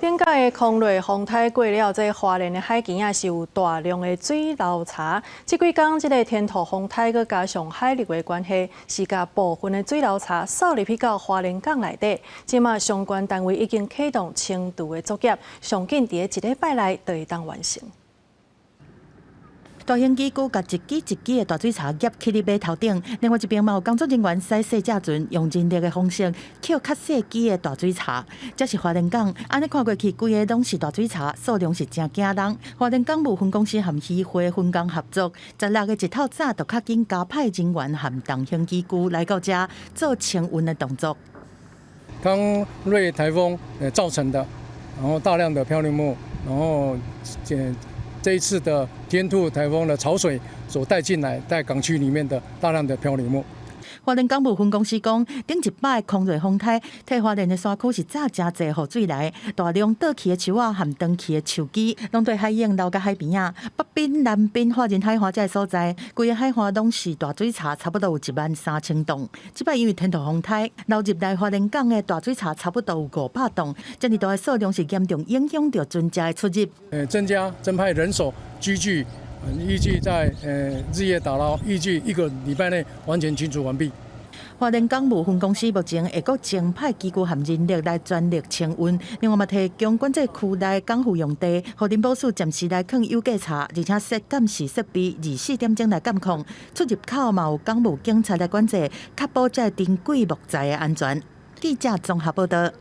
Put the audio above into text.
頂擺的空瑞風颱過了，這花蓮的海墘仔是有大量的水流柴。這幾工這个天兔風颱閣加上海流的關係，是共部分的水流柴掃入去到花蓮港內底。這馬相關單位已經啟動清除的作業，上緊佇一禮拜內就會當完成。大型機具共一支一支的大水柴夾起佇碼頭頂，另外一邊嘛有工作人員駛細隻船，用人力的方式抾較細支的大水柴。這是花蓮港，按呢看過去，規个攏是大水柴，數量是誠驚人。花蓮港務分公司和漁會分工合作，16個一透早就較緊加派人員和重型機具來到遮做清運的動作。康瑞颱風造成的，然後大量的漂流木，然後這一次的天兔颱風的潮水所帶進來，在港區裡面的大量的漂流木。花蓮港務分公司講，頂一擺空瑞風颱，替花蓮的山區是早誠濟雨水來，大量倒去的樹仔和斷去的樹枝，攏對海湧流到海邊仔。北濱、南濱、花蓮海岸這个所在，規个海岸攏是大水柴，差不多有1萬3千棟。這擺因為天兔風颱，流入來花蓮港的大水柴差不多有500棟，這麼大的數量是嚴重影響著船隻的出入。增加增派人手，機具，預計在日夜打撈，預計一個禮拜內完全清除完畢。花蓮港務分公司目前會閣增派機具和人力來全力清運，另外嘛提供管制區內港府用地，予林保署暫時來囥有價柴，而且設監視設備24點鐘來監控，出入口嘛有港務警察來管制，確保這珍貴木材的安全。記者綜合報道。